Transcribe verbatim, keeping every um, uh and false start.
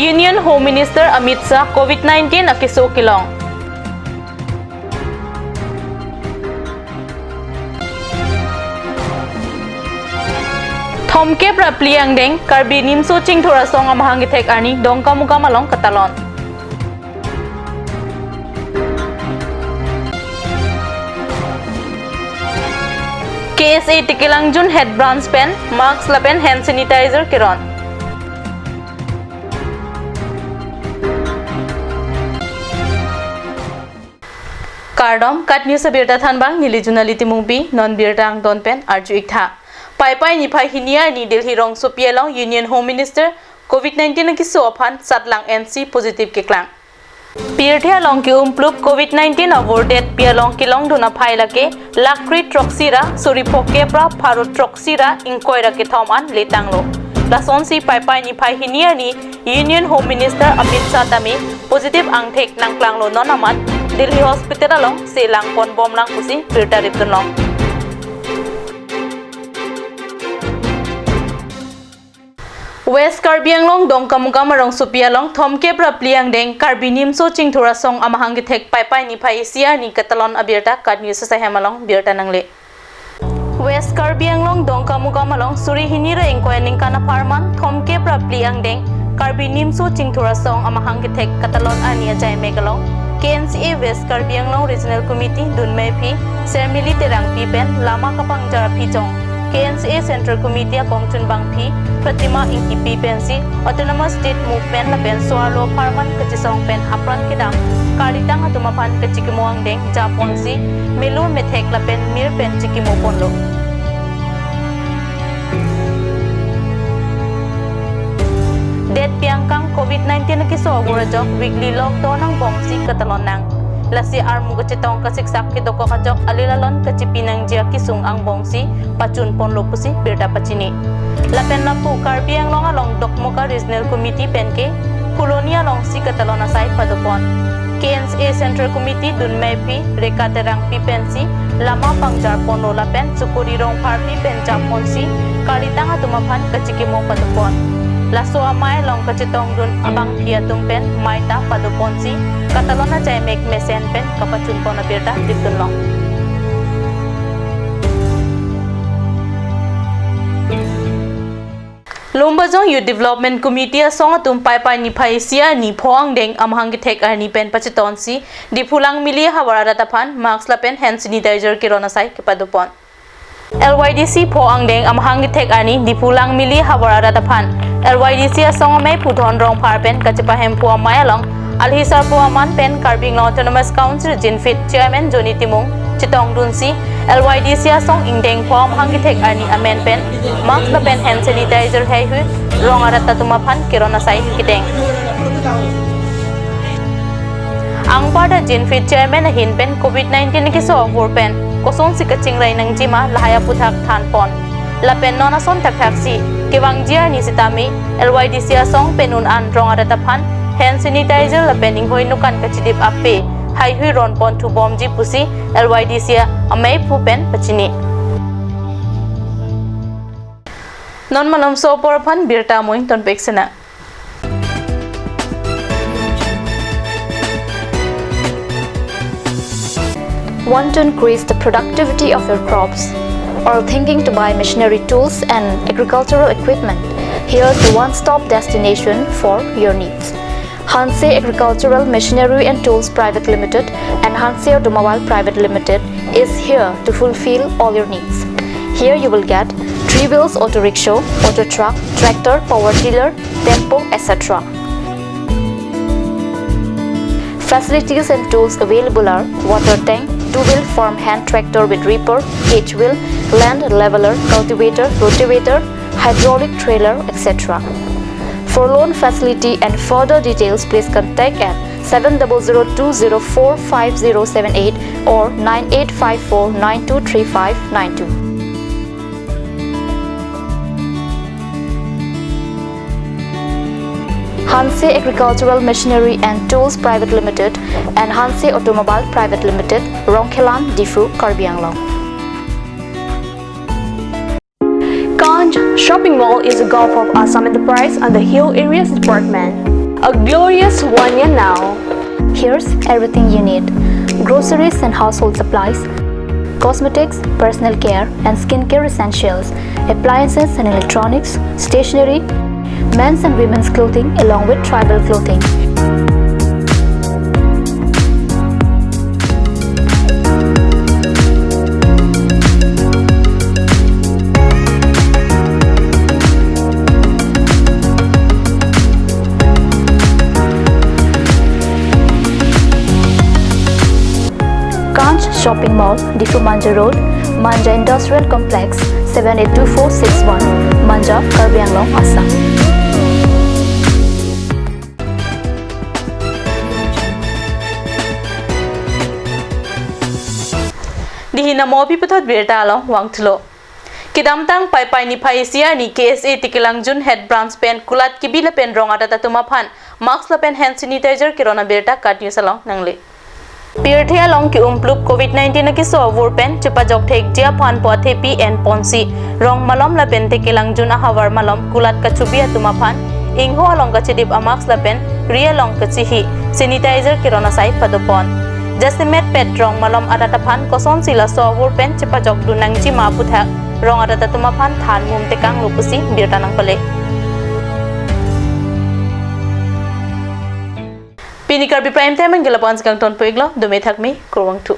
Union Home Minister Amit Shah covid nineteen akeso kelong. Thomkep ra phli angdeng Karbi Nimso Chingthur Asong amahang kethek arni Dongkamukam along katalon. K S A Tikilangjun Head Branch pen mask lapen hand sanitizer keron. Kardom, KAT News abirta thanbang, neli Junali Timungpi, non birta angton pen arju-ik tha. Paipai niphai hini arni Delhi rongsopi along Union Home Minister covid nineteen akeso aphan satlang ensi positive keklang. Pirthe along ke-umpluk covid nineteen avur detpi along kelongdun aphai lake lakh kre throksi ra suri phokep ra pharo throksi ra ingkoi ra kethom an letanglo. Lasonsi Paipai niphai hini arni Union Home Minister Amit Shah tame positive angthek nangklanglo, non amat Delhi Hospital along se langponbomlang pusi birta ripdunlong. West Karbi Anglong Dongkamukam arongsopi along thomkep ra phli angdeng Karbi Nimso Chingthur Asong amahang kethek Paipai niphai isi arni katalon abirta KAT News asaihem along birta nangle. West Karbi Anglong Dongkamukam along suri hini ra ingkoi aningkan apharman thomkep ra phli angdeng Karbi Nimso Chingthur Asong amahang kethek katalon arni ajaimek along K N C A West Karbi Anglong Regional Committee dunmeiphi Sermili Terangpi pen lama kapangjar aphijong K N C A Central Committee akongchunbangpi Fatima Ingtipi pensi Autonomous State Movement lapen so-arlo apharman kachesong pen apran kedam karlitang atum aphan kachikimo angdeng japonsi melo methek lapen mir pen chikimoponlo. Detpi angkang covid nineteen akeso avur ajok weekly lockdown angbongsi katalon nang. Lasi armu kachetong kasiksak kedokok ajok alil alon kachipi nangji akesung angbongsi pachunponlo pusi birta pachini. Lapen lapu Karbi Anglong along Dokmoka Regional Committee penke Phuloni alongsi katalon asai padopon. K N C A Central Committee dunmeiphi Reka Terangpi pensi lama pangjarponlo lapen Chukuri Rongpharpi pen japonsi karlitang atum aphan kachikimo padopon. Laso amei along kachetongdun abangpi atum pen meita padoponsi katalon ajaimek mesen pen kapachunpon abirta ripdunlong. Lumbajong Youth Development Committee asong atum Paipai niphai isi arni pho angdeng amahang kethek arni pen pachetonsi Diphu Langmili havar arat aphan mask lapen hand sanitizer keron asai kepadopon. L Y D C pho angdeng amahang kethek arni Diphu Langmili havar arat aphan L Y D C asong amei Pudhon Rongphar pen kachepahemphu amei along alhi sarpo aman pen Karbi Anglong Autonomous Council Jinfit Chairman Johnny Timung chetongdunsi L Y D C asong ingdeng pho amahang kethek arni amen pen mask lapen hand sanitizer heihui rong arat atum aphan keron asai kedeng. Anparta Jinfit Chairman ahin pen covid nineteen keso avur pen kosonsi kachingrai nangjima lahai aputhak thanpon. Lapen non ason thakthaksi kevangji arni sitame L Y D C asong pen un-an rong arat aphan hand sanitizer lapen inghoi nokan kachidip ape heihui ronpon thubomji pusi L Y D C ameiphu pen pachini. Non malomso apor aphan birta amoin tonpek sena. Want to increase the productivity of your crops? Or thinking to buy machinery tools and agricultural equipment? Here's the one-stop destination for your needs. Hanse Agricultural Machinery and Tools Private Limited and Hanse Automobile Private Limited is here to fulfill all your needs. Here you will get three wheels auto rickshaw, auto truck, tractor, power tiller, tempo, et cetera. Facilities and tools available are water tank, two-wheel farm hand tractor with reaper, cage wheel, land leveler, cultivator, rotavator, hydraulic trailer, et cetera. For loan facility and further details, please contact at seven double zero two zero four five zero seven eight or nine eight five four nine two three five nine two. Hanse Agricultural Machinery and Tools Private Limited and Hanse Automobile Private Limited, Rongkhelan, Diphu, Karbi Anglong. Ganj Shopping Mall is a gulf of Assam Enterprise and the Hill Areas Department. A glorious one year now. Here's everything you need: groceries and household supplies, cosmetics, personal care, and skincare essentials, appliances and electronics, stationery, men's and women's clothing, along with tribal clothing. Kanch Shopping Mall, Diphu Manja Road, Manja Industrial Complex, seven eight two four six one, Manja, Karbi Anglong, Assam. Dihina mo pi puthot birta along vangthulo. Kedamtang Paipai niphai isi arni K S A Tekelangjun Head Branch pen kulat kebi lapen rong adat atum aphan mask lapen hand sanitizer keron abirta KAT News along nangle. Pirthe along ke-umplup covid nineteen akeso avur pen chepajok thekji aphan pu athepi enponsi rong malom lapen Tekelangjun ahavar malom kulat kachobi atum aphan ingho along kachedip amask lapen ri along kachehi sanitizer keron asai padopon. Jasemet pet rong malom adat aphan kosonsi laso avur pen chepajokdun nangji ma aputhak rong adat atum aphan than mum tekanglo pusi birta nangpale. Pini Karbi Prime Time anke lapu-an si kangtonpo-iklo, dome thakme, kurvangthu.